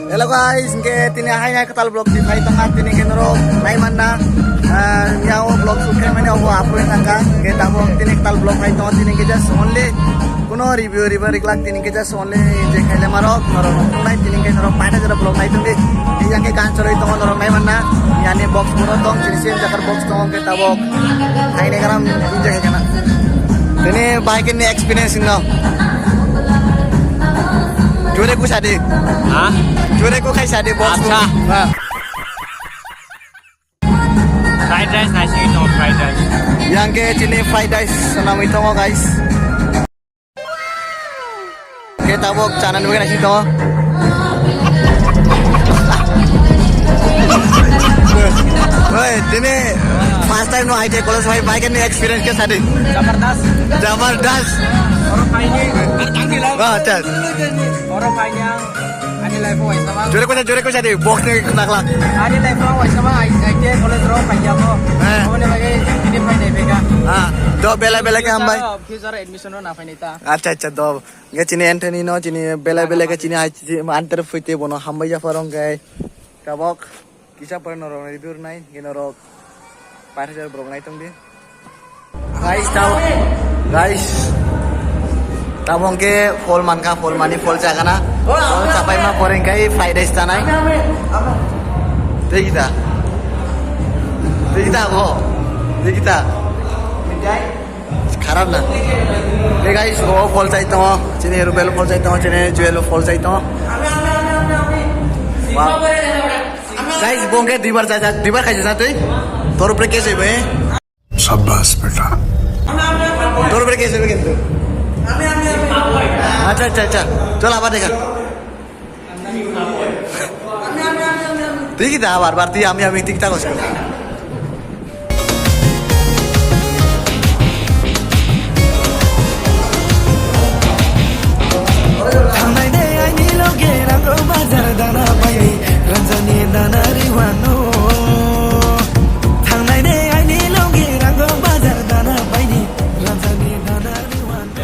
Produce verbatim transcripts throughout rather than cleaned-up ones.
Hello guys, hingke tini haino kwtal vlog si phai tongkha, tini hingke norok nai manna, ah, ya o vlog shoot khaimani obo apoi tangkha, hingke tabok tini kwtal vlog phai tongo, tini hingke just only kuno review riba riklak, tini hingke just only enjoy khaile marok, norok nai tini hingke norok paita jora vlog nai tongdi, yang ke gan choroi tongo norok nai manna, yani box puro tong, chini same jakar box tongo, hingke tabok. Hai ne karam enjoy khaikha na. Tini bike ni experience no. Jore ku sadi. Ha? Jore ku khai sadi box. Acha. Ha. Fried rice nai sini no fried rice. Yang ke chini fried rice namwi tongo guys. Ke tabok chana nugwi nasi to. Oi, tini first time no I T I college bhai, bike ni experience ke sadi? Jabardast. Jabardast. Oro paini. Ah, acha. Oro paini ang ani life o waisa ma. Jore ko jore ko sadi, box ni naklak. Ani life o waisa ma, I T I college ro paini ako. Eh. Aboni bage ini paini bega. Ah, do bela bela ke hambai. Future admission ro na paini ta. Acha acha do. Hingke chini Anthony no, chini belai belai khe chini hai, chini antar phuite bono hambai ya pharo hingke tabok kisa pore norok review nai, hingke norok paithakjak borok nai tongdi. Guys, tabok, guys, tabok hingke phol mankha, phol mani phol chakana. Phol chapai ma pore hingke fried rice chanai. Tei kita. Tei kita bo. Tei kita. Kharap na. Hey guys, o phol chai tongo, chini Rubel phol chai tongo, chini Joel phol chai tongo. Wow. Guys, bo hingke duibar chajak, duibar khaijak na twi. Tor upre case hoibo, eh? Shabash beta. Tor upre case hoibo kintu. Acha, acha, acha. Chol, abar dekha. Twi kita bar bar twi ami ami twi kita kos. Thangnai de aini loge rango bazar dana paini ranjani dana riwano. Thangnai de aini loge rango bazar dana paini ranjani dana riwano.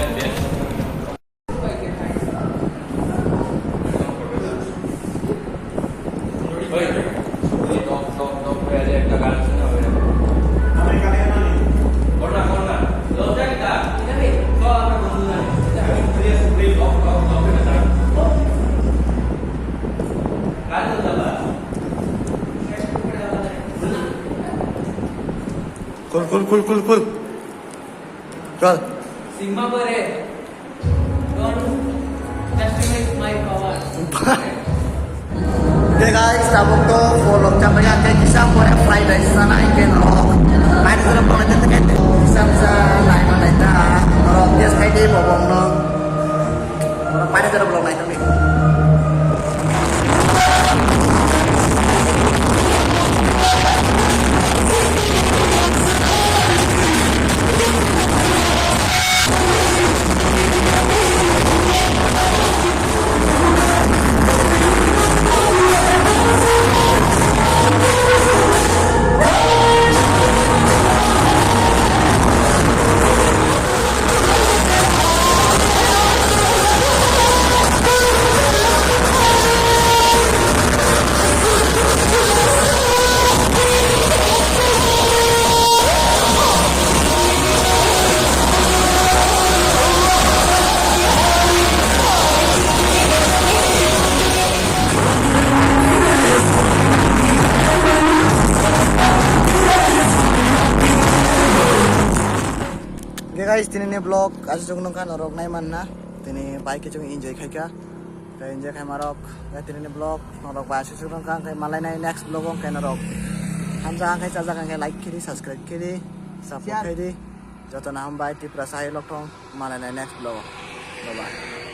Cool, cool, cool, cool, cool. Chal. Sigma pare. Don't underestimate my power. Okay guys, tabuk to vlog champai ya, kisa pore fried rice sana ikan rok. Fried rice rok boleh tete kete. Kisa kisa lain mana ita. Rok bias kai deh bobong no. Fried rice rok boleh naik. Okay guys, tini ni vlog aswk nungkha norok nai manna. Tini bike chwng enjoy khaikha. Tei enjoy khai marok. Tei tini ni vlog norok bai aswk nungkha, hwnkhe malai nai next vlog o hwnkhe norok. Hamjak hwnkhe chajak hwnkhe like khiri, subscribe khiri, support khaidi. Jotono hambai Tripura sai lokthong malai nai next vlog o. Bye bye.